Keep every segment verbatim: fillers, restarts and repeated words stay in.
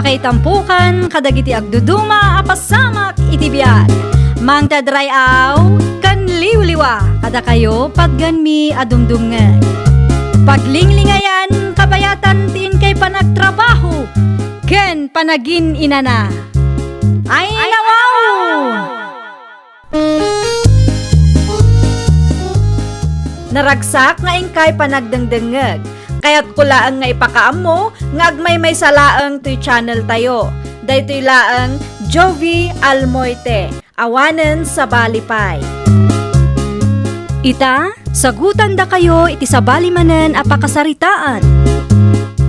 Ay tampukan kadagiti agduduma a pasamak iti biag. Mangted ray-aw ken liwliwa kadakayo patgenmi a dumdumngeg. Paglinglingayan, kabayatan ti inkay panagtrabaho ken panagin-inana. Ay, nawaw! Naragsak nga inkay panagdengdengngeg. Kayatko laeng nga ipakaammo nga agmaymaysa laeng toy channel tayo. Daytoy laeng Jovie Almoite, awanen sabali pay. Ita, sagutandakayo iti sabali manen a pakasaritaan.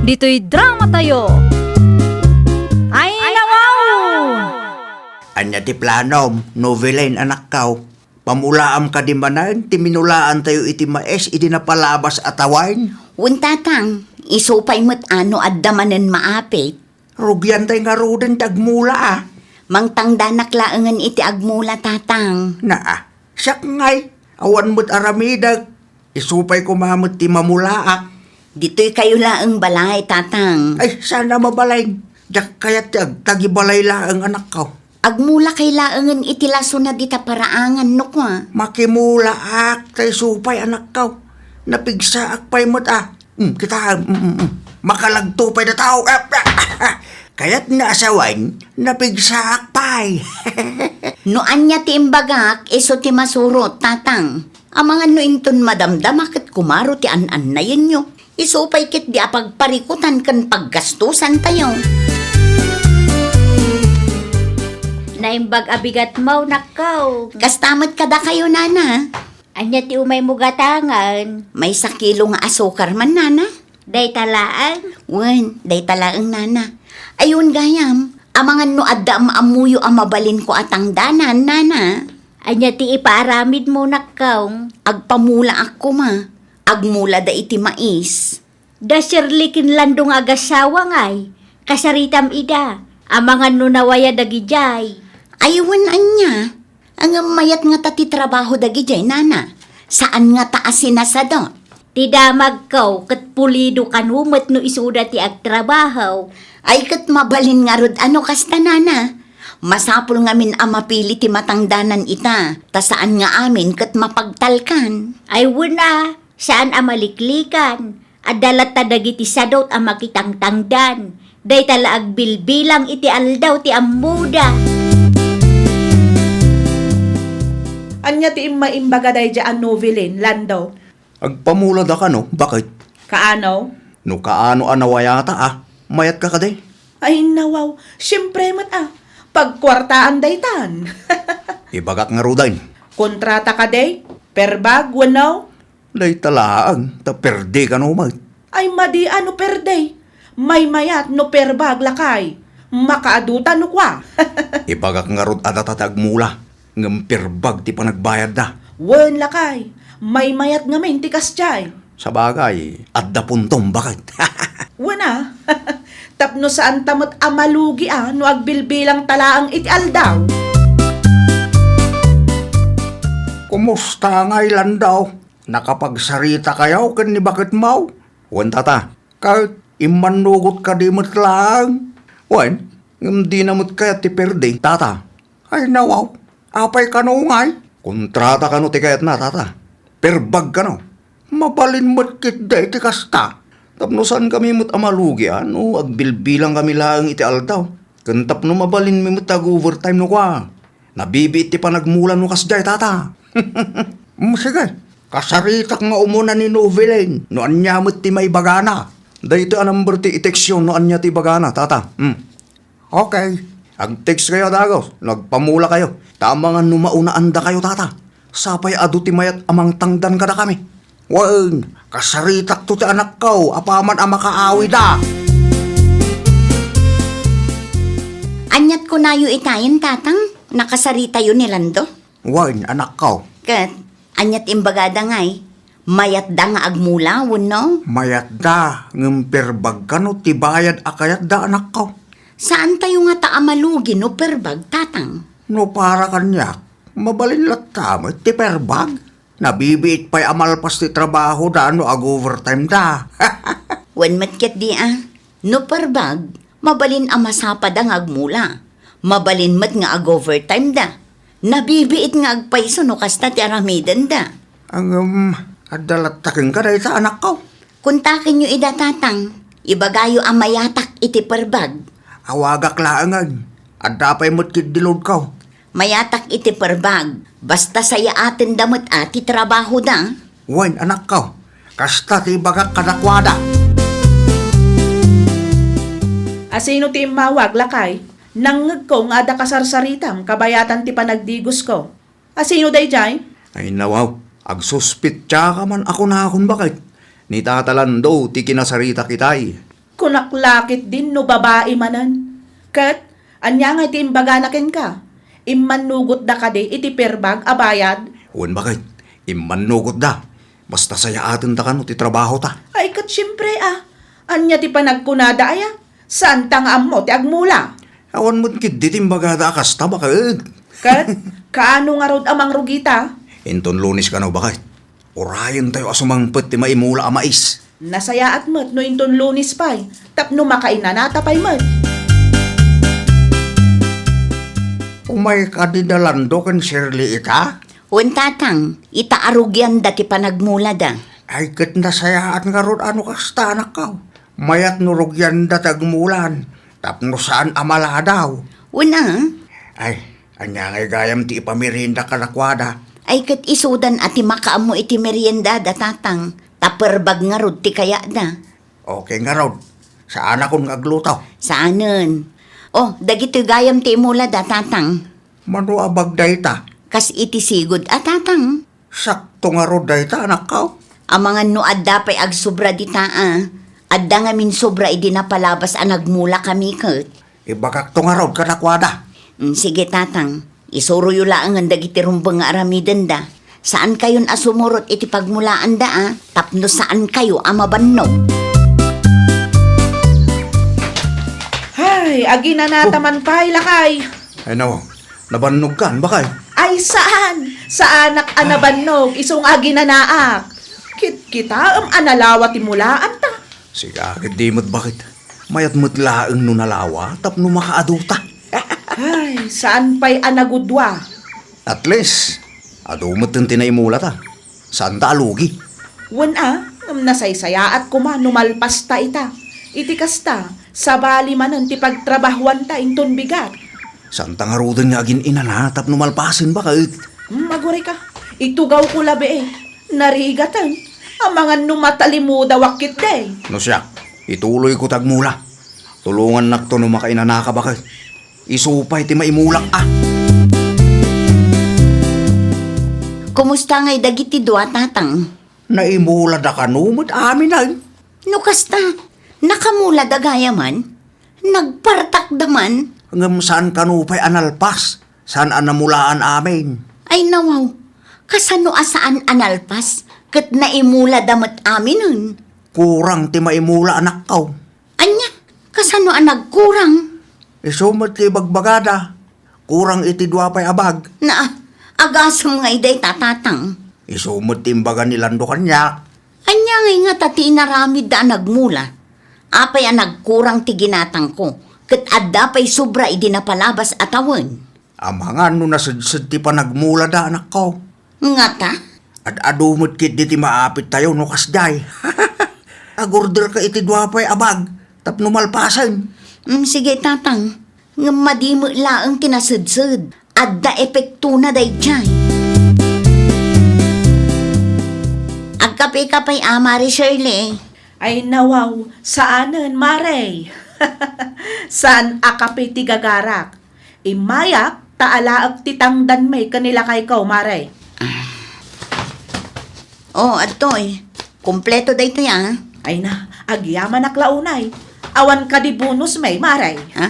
Ditoy drama tayo. Ay, nawaw! Ania ti planom, Novelyn, anakkaw? Pamulaam kadi manen ti minulaantayo iti mais idi napalabas a tawen? Wen, tatang, isu pay met a no adda manen maapit. Rugiantay ngaruden ti agmula a. Mangtangdanak laengen iti agmula, tatang. Naa, siak ngay, awan met aramidek. Isu pay koma met ti mamulaak. Ditoy kayo laeng balay, tatang. Ay, saan a mabalin. Diak kayat ti agtagibalay laeng, anakko. Agmulakay laengen iti lasona dita paraangan no kua. Makimulaak, tay supay, anakko. Napigsaak pay met a. Hmm, kita, hmm, hmm, hmm. Makalagto pay da tao. Kayat nga asawan, napigsaak pay. No ania ti imbagak, isu ti masurot, tatang. Amangan no inton madamdama ket kumaro ti an-annayenyo. Isu pay ketdi a pagparikutan ken paggastusantayo. Naimbag a bigat mo, nakkaw. Kasta met kadakayo, nana. Ania ti umaymo gatangen? Maysa kilo nga asukar man, nana. Dayta laeng? Wen, dayta laeng, nana. Ayun gayam, amangan no adda am-ammoyo a mabalinko a tangdanan, nana. Ania ti ipaaramidmo, nakkaw? Agpamulaak koma. Agmulada iti mais. Da Shirley ken Lando nga agasawa ngay, kasaritam ida. Amangan no nawaya dagidiay. Ay, wen ania? Ngem mayat ngata ti trabaho dagidiay, nana. Saan ngata a sinasadot. Ti damagko ket pulido kano met no isuda ti agtrabaho. Ay, ket mabalin ngarud a no kasta, nana. Masapul ngamin a mapili ti matangdanan ita, ta saan nga amin ket mapagtalkan. Ay, wen a, saan a maliklikan. Adda latta dagiti sadot a makitangtangdan. Dayta la agbilbilang iti aldaw ti ammoda. Ania ti immaimbaga daydiay a Novelyn, Lando? Agpamulada kano, baket? Kaano? No kaano a nawayata a, mayatka kadi? Ay, nawaw, siempre met a. Pagkuartaan daytan. Ibagak ngaruden. Kontrata kadi? Per bag, wenno? Dayta laeng, ta per day kano met. Ay, madi a no per day. Maymayat no per bag, lakay. Makaaduta no kua. Ibagak ngarud a data ti agmula, ngem per bag ti panagbayadda. Wen, lakay. Maymayat ngamin ti kasdiay. Sabagay, adda puntom, baket? Wen a. Tapno saanta met a malugi a no agbilbilangta laeng iti aldaw. Kumusta ngay, Lando? Nakapagsarita kayo ken ni baketmo? Wen, tata. Ket immannugot kadi met laeng? Wen, ngem dina met kayat ti per day, tata. Ay, nawaw. Apay kano ngay? Kontrata kano ti kayatna, tata. Per bag kano. Mabalin met ketdi iti kasta. Tapno saankami met a malugi a no agbilbilangkami laeng iti aldaw. Ken tapno mabalinmi met ag-overtime no kua. Nabibiit ti panagmula no kasdiay, tata. Mm, sige. Kasaritak nga umuna ni Novelyn no ania met ti maibagana. Daytoy a number ti i-textyo no ania ti ibagana, tata. Mm. Okay. Ag-text kayo, dagos, no agpamula kayo. Ta amangan no maunaandakayo, tata. Sapay adu ti mayat a mangtangdan kadakami. Wen, kasaritakto ti anakko, apaman a makaawida. Aniat kunayo itayen, tatang? Nakasaritayo ni Lando? Wen, anakko. Ket, aniat imbagada ngay? Mayatda nga agmula, wenno? Mayatda, ngem per bag kano ti bayad a kayatda, anakko. Saantayo ngata a malugi no per bag, tatang? No para kaniak, mabalin latta met ti per bag. Nabibiit pay a malpas ti trabahoda no ag-overtime da. Wen met ketdi a, no per bag, Mabalin a masapada nga agmula. Mabalin met nga ag-overtime da. Nabibiit nga agpayso no kasta ti aramidenda. Ngem, adda latta kenka dayta, anakko? Kuntakenyo ida, tatang. Ibagayo a mayatak iti perbag. Awagak laengen. Adda pay met ketdi loadko. Mayatak iti perbag. Basta sayaatenda met a ti trabahoda. Wen, anakko. Kasta ti ibagak kadakuada. Asino ti immawag, lakay? Nangngegko nga adda kasarsaritam kabayatan ti panagdigosko. Asino daydiay? Ay, nawaw. Agsuspitsa ka man a kunakon, baket. Ni Tata Lando ti kinasaritak itay. Kunak la ketdin no babai manen. Ket, ania ngay ti imbagana kenka? Immannugotda kadi iti perbag a bayad? Wen, baket. Immannugotda. Basta sayaatenda kano ti trabahota. Ay, ket siempre, a. Ania ti panagkunada, aya? Saanta nga ammo ti agmula? Awan met ketdi ti imbagada a kasta, baket. Ket, kaano ngarud a mangrugita? Inton Lunes kano, baket. Urayentayo a sumangpet ti maimula a mais. Nasayaat met no inton Lunes pay, tapno makainanata pay met. Umay kadi da Lando ken Shirley ita? Wen, tatang, ita a rugianda ti panagmulada. Ay, ket nasayaat ngarud a no kasta, anakko. Mayat no rugianda ti agmulan, tapno saan a maladaw. Wen a. Ay, ania ngay gayam ti ipamerienda kadakuada? Ay, ket isudan a ti makaammo iti meriendada, tatang. Ta perbag ngarud ti kayatda. Okay ngarud. Saanakon nga agluto? Saanen. O, dagitoy gayam ti imulada, tatang. Mano a bag dayta? Kas iti sigud a, tatang. Sakto ngarud dayta, anakko. Amangan no adda pay agsobra dita, a. Adda ngamin sobra idi napalabas a nagmulakami ket. Ibagakto ngarud kadakuada. Mm, sige, tatang. Isuroyo laengen dagiti rumbeng nga aramidenda. Saankayon a sumurot iti pagmulaanda, a, tapno saankayo a mabannog. Hay, aginanata man pay, lakay. Ay, nawaw. Nabannogkan, baket? Ay, saan? Saanak a nabannog, isu nga aginanaak. Kitkitaem a nalawa ti mulaanta. Sika ketdi met, baket. Mayat met laeng no nalawa tapno makaaduta. Ay, saan pay a nagudua? At least, adu met ti naimulata. Saanta a lugi. Wen a, ngem nasaysayaat koma no malpasta ita. Iti kasta, sabali manen ti pagtrabahuanta inton bigat. Saanta ngaruden nga agin-inana tapno malpasen, baket? Hmm, aguray ka. Itugawko labi, e. Narigaten. Amangan no matalimudawak ketdi. No siak, ituloyko ti agmula. Tulongannakto no makainanaka, baket. Isu pay ti maimulak, a. Kumusta ngay dagiti dua, tatang? Naimulada kano met aminen. No kasta, nakamulada gayamen? Nagpartakda man? Ngem saan kano pay a nalpas? Saan a namulaan amin? Ay, nawaw. Kasano a saan a nalpas? Ket naimulada met aminen. Kurang ti maimula, anakko. Ania? Kasano a nagkurang? Isu met ti ibagbagada. Kurang iti dua pay a bag. Na, agasem ngay dayta, tatang. Isu met ti imbaga ni Lando kaniak. Ania ngay ngata ti inaramidda a nagmula? Apay a nagkurang ti ginatangko, ket adda pay sobra idi napalabas a tawen? Amangan no nasedsed ti panagmulada, anakko. Ngata? Ad-adu met ketdi ti maapittayo no kasdiay. Agorderka iti dua pay a bag tapno malpasen. Mm, sige, tatang. Ngem madi met laeng ti nasedsed. Adda epektona daydiay. Agkapeka pay a, Mare Shirley? Ay, nawaw, saanen, Mare. Saan a kape ti gagarak. Immayak, ta alaek ti tangdanmi ken ni lakayko, Mare. O, adtoy. Kompleto daytoy, a. Ay na, agyamanak la unay. Awan kadi bonusmi, Mare. Ha?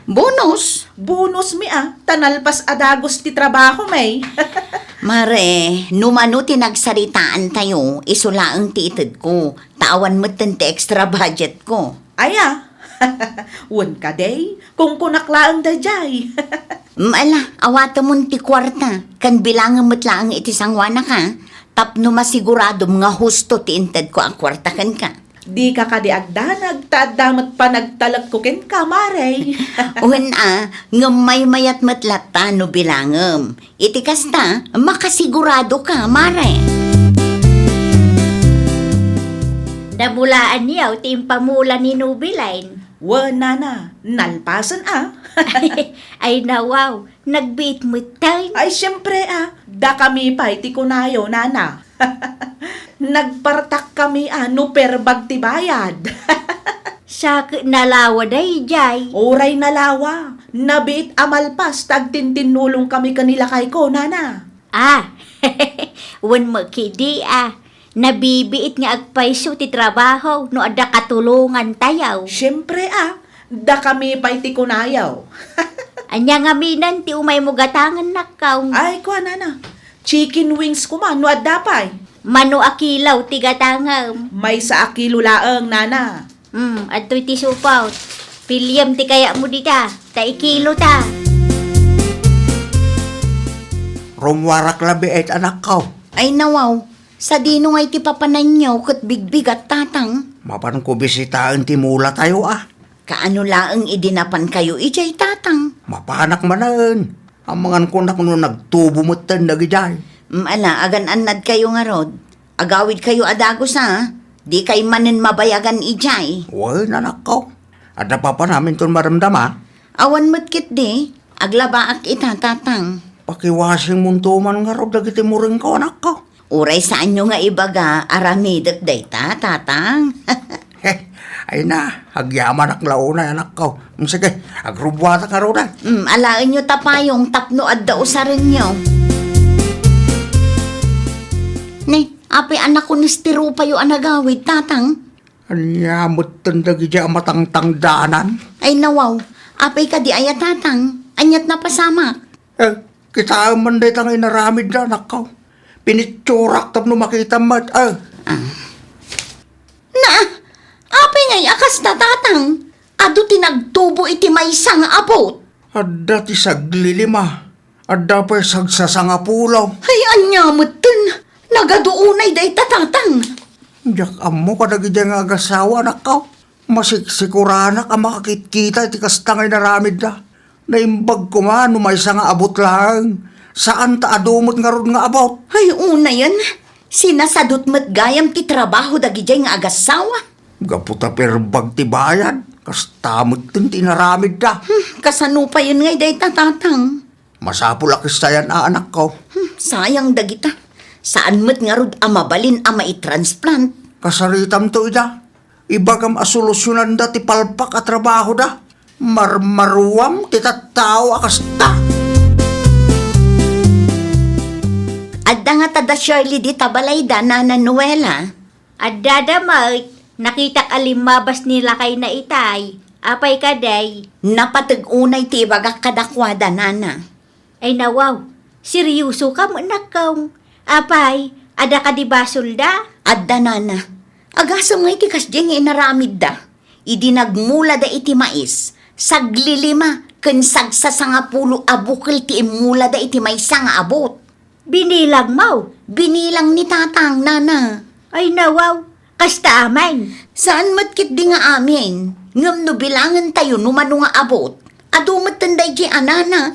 Bonus? Bonusmi, a, ta nalpas a dagus ti trabahomi. Mare, no mano ti nagsaritaantayo, isu laeng ti itedko, ta awan metten ti extra budgetko. Aya? Wen kadi, kunkunak laeng daydiay. Mm, ala, awatemon ti kuarta, ken bilangem met laeng iti sangoanak, a, tapno masiguradom nga husto ti intedko a kuarta kenka. Dika kadi agdanag ta adda met panagtalekko kenka, Mare. Wen a, ngem maymayat met latta no bilangem. Iti kasta, makasiguradoka, Mare. Namulaanyo ti impamula ni Nubiline. Wen, Nana, nalpasen a. Ay, nawaw, nagbiit metten. Ay, siempre a, dakami pay ti kunayo, Nana. Nagpartak kami a no perbag ti bayad. Sa ket nalawa daydiay. Uray nalawa, nabiit a malpas ta agtintinnulong kami ken ni lakayko, Nana. Ah, wen met ketdi a, nabibiit nga agpayso ti trabaho no adda katulongantayo. Siempre a, dakami pay ti kunayo. Ania ngamin ti umaymo gatangen, nakkaw? Ay, kua, Nana. Chicken wings koma no adda pay. Mano a kilo ti gatangem? Maysa a kilo laeng, Nana. Hmm, adtoy ti supot. Piliem ti kayatmo dita, ta ikilo ta. Rummuarak labi, anakko. Ay, nawaw, sadino ngay ti papananyo ket bigbigat, Tatang? Mapanko bisitaen ti mulatayo a. Kaano laeng idi napankayo idiay, Tatang? Mapanak manen. Amangan ko no nagtubo metten dagidiay. Mm, ala, agan-annadkayo ngarud. Agawidkayo a dagus a, dikay manen mabayagan idiay. Wen, anakko. Adda papanam inton madamdama? Awan met ketdi, aglabaak ita, Tatang. Pakiwasingmonto man ngarud dagiti muringko, anakko. Uray saanyo nga ibaga, aramidek dayta, Tatang. He, ay na, agyamanak la unay, anakko. Mm, sige, agrubbuatak ngarud a. Mm, alaenyo ta payong tapno adda usarenyo. Ne, apay a nakunes ti rupayo a nagawid, Tatang? Ania metten dagiti a matangtangdanan? Ay, nawaw. Apay kadi aya, Tatang? Aniat napasamak? Eh, kitaem man dayta nga inaramidda, anakko. Pinitsurak tapno makitam met, eh. Ah. Na, apay ngay a kasta, Tatang? Adu ti nagtubo iti maysa nga abut. Adda ti saglilima. Adda pay sagsasangapulo. Ay, ania metten? Nagadu unay dayta, Tatang. Diak ammo kadagiti nga agasawa, anakko. Masiksikuranak a makakitkita iti kasta nga inaramidda. Naimbag koma no maysa nga abut laeng. Saan ta adu met ngarud nga abut. Ay, unayen. Sinasadut met gayam ti trabaho dagidiay nga agasawa. Gapu ta perbag ti bayad, kasta metten ti inaramidda. Hmm, kasano payen ngay dayta, Tatang? Masapul a kastayan a, anakko. Hmm, sayang dagita. Saan met ngarud a mabalin a maitransplant. Kasaritamto ida. Ibagam a solusyonanda ti palpak a trabahoda. Marmaruam ti tattao a kasta. Adda ngata da Shirley dita balayda, Nana Noela? Addada met, nakitak a limmabas ni lakayna itay. Apay kadi? Napateg unay ti ibagak kadakuada, Nana. Ay, nawaw, seriosoka met, nakkaw. Apay, adda kadi basolda? Adda, Nana. Agasem ngay ti kasdiay nga inaramidda. Idi nagmulada iti mais, saglilima ken sagsasangapulo a bukel ti immulada iti maysa nga abut. Binilangmo? Binilang ni Tatang, Nana. Ay, nawaw, kasta amin? Saan met ketdi nga amin, ngem no bilangentayo no mano nga abut, adu metten daydiay a, Nana.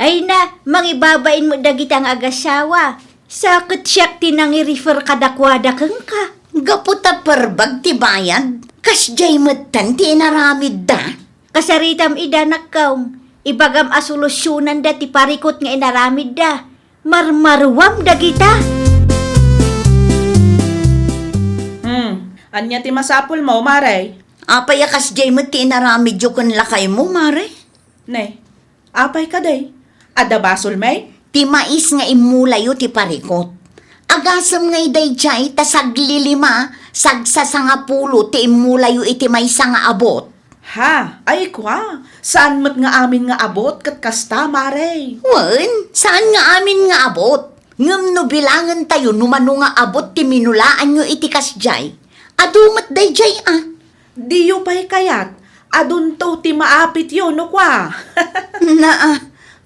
Ay na, mangibabain met dagita nga agasawa. Sa ket siak ti nangi-refer kadakuada kenka. Gapu ta perbag ti bayad, kasdiay metten ti inaramidda. Kasaritam ida, nakkaw. Ibagam a solusyonanda ti parikut nga inaramidda. Marmaruam dagita. Hmm, ania ti masapulmo, Mare? Apay a kasdiay met ti inaramidyo ken lakaymo, Mare? Ne, apay kadi? Adda basolmi? Ti mais nga immulayo ti parikut. Agasem ngay daydiay ta saglilima, sagsasangapulo ti immulayo iti maysa nga abut. Ha? Ay, kua, saan met nga amin nga abut ket kasta, Mare? Wen, saan nga amin nga abut. Ngem no bilangentayo no mano nga abut ti minulaanyo iti kasdiay, adu met daydiay a. Diyo pay kayat, adunto ti maapityo no kua. Naa,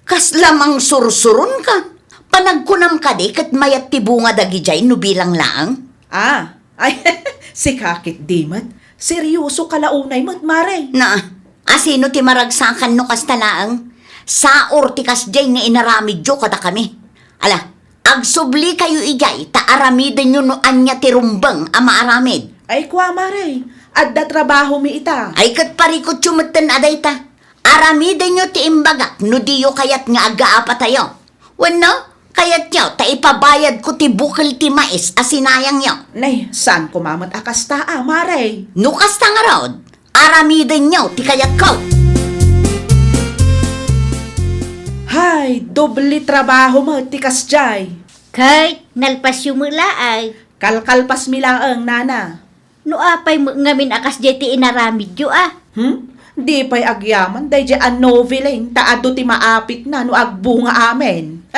kasla mangsursuronka. Panagkunam kadi ket mayat ti bunga dagidiay no bilang laeng? Ah, ay, Sika ketdi met, seriosoka la unay met, Mare. Na, asino ti maragsakan no kasta laeng? Saor ti kasdiay nga inaramidyo kadakami. Ala, agsublikayo idiay ta aramidenyo no ania ti rumbeng a maaramid. Ay, kua, Mare, adda trabahomi ita. Ay, ket parikutyo metten a dayta. Aramidenyo ti imbagak no diyo kayat nga agaapatayo. Wenno, kayatyo ta ipabayadko ti bukel ti mais a sinayangyo? Nay, saan koma met a kasta a, Mare? No kasta ngarud, aramidenyo ti kayatko. Hay, doble trabaho met ti kasdiay. Kay, nalpasyo met laeng. Kalkalpasmi laeng, Nana. No apay met ngamin a kasdiay ti inaramidyo a? Hmm? Di pay agyaman daydiay a noveling ta adu ti maapitna no agbunga amin.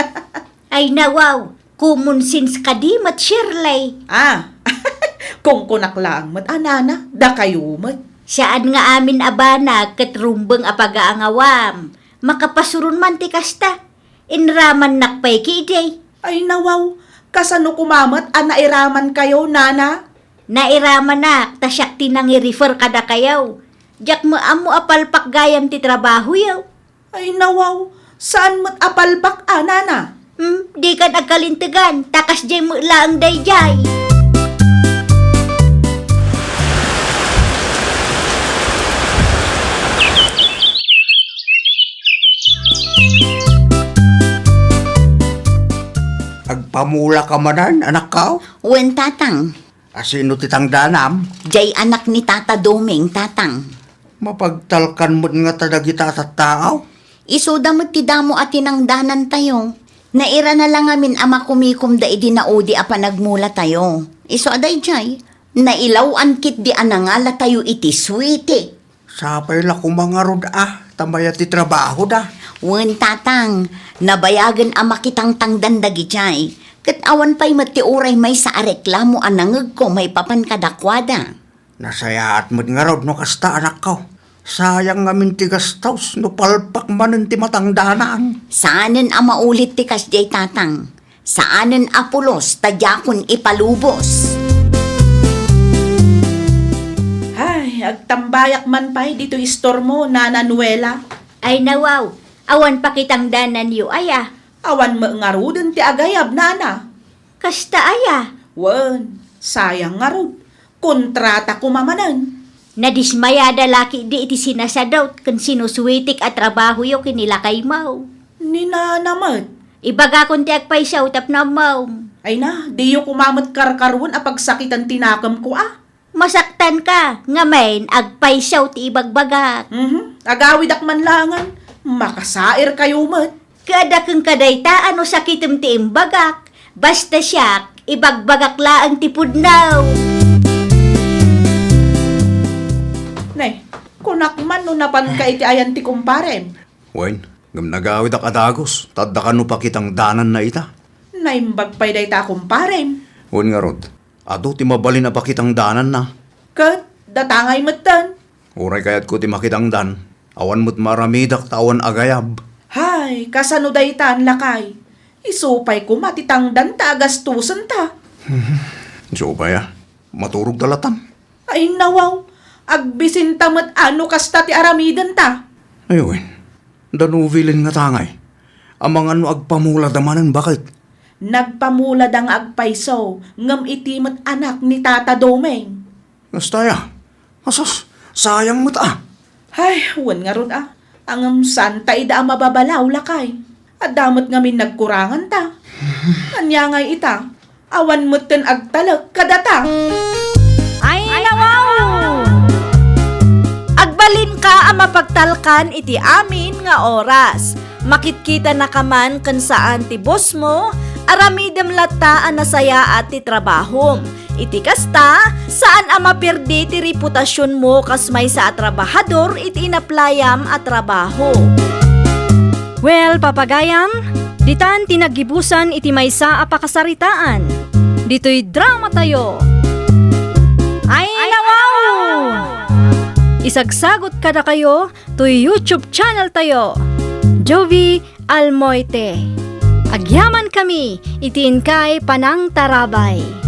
Ay nawaw, common sense kadi met, Shirley. Ah, kungkunak laeng met a, Nana, dakayo met. Saan nga amin a banag ket rumbeng a pagaangawam. Makapasuron man ti kasta. Inramannak pay ketdi. Ay nawaw, kasano koma met a nairamankayo, Nana? Nairamanak ta siak ti nangi-refer kadakayo. Diak met ammo a palpak gayam ti trabahoyo. Ay nawaw, saan met a palpak a, Nana? Hmm, dikan agkalintegan, ta kasdiay met laeng daydiay. Agpamulaka manen, anakko? Wen, Tatang. Asino ti tangdanam? Diay anak ni Tata Doming, Tatang. Mapagtalkan met ngata dagita a tattao? Isuda met ti damo a tinangdanantayo. Nairana la ngamin a makumikomda idi naudi a panagmulatayo. Isu a daydiay, nailaw-an ketdi a nangalatayo iti suiti. Sapay la koma ngarud a, ta mayat ti trabahoda. Wen, Tatang, nabayagen a makitangtangdan dagidiay, ket awan pay met ti uray maysa a reklamo a nangegko maipapan kadakuada. Nasayaat met ngarud no kasta, anakko. Sayang ngamin ti gastos no palpak manen ti matangdanan. Saanen a maulit ti kasdiay, Tatang. Saanen a pulos ta diakon ipalubos. Ay, agtambayak man pay ditoy istormo, Nana Nuela. Ay nawaw, awan pakitangdananyo aya? Awan met ngaruden ti agayab, Nana. Kasta aya? Wen, sayang ngarud. Kontrata koma manen. Nadismayada la ketdi iti sinasadut ken sinusuitik a trabahoyo ken ni lakaymo. Ni Nana met. Ibagakon ti agpayso tapno ammom. Ay na, diyo koma met karkaruen a pagsakiten ti nakemko a. Masaktanka, ngamin agpayso ti ibagbagak. Mhm, agawidak man laengen, makasairkayo met. Kada kenka dayta a no sakitem ti imbagak, basta siak, ibagbagak laeng ti pudno. Ne, kunak man no napanka iti ayan ti kumparem. Wen, ngem nagawidak a dagus, ta adda kano pakitangdananna ita. Naimbag pay dayta a kumparem. Wen ngarud, adu ti mabalin a pakitangdananna. Ket, datangay metten. Uray kayatko ti makitangdan, awan met maaramidak ta awan agayab. Hay, kasano daytan, lakay? Isu pay koma ti tangdanta a gastosenta. Isu pay a, maturogta latan. Ay, nawaw, agbisinta met a no kasta ti aramidenta. Ay, wen, da nobilen nga tangay. Amangan no agpamulada manen, baket? Nagpamulada nga agpayso, ngem iti met anak ni Tata Doming. Kasta aya? Asus, sayang met a. Hay, wen ngarud a. Ngem saan ta ida a mababalaw, lakay. Adda met ngamin nagkuranganta. Ania ngay ita? Awan metten agtalek kadata. Ay, nawaw! Agbalinka a mapagtalkan iti amin nga oras. Makitkitanaka man ken saan ti bosmo, aramidem latta a nasayaat ti trabahom. Iti kasta, saan a maperdi ti reputasionmo kas maysa a trabahador iti inaplayam a trabaho. Well, papagayam, ditan ti naggibusan iti maysa a pakasaritaan. Ditoy dramatayo. Ay, nawaw! Isagsagot kadakayo toy YouTube channel tayo, Jovie Almoite. Agyamankami iti inkay panangtarabay.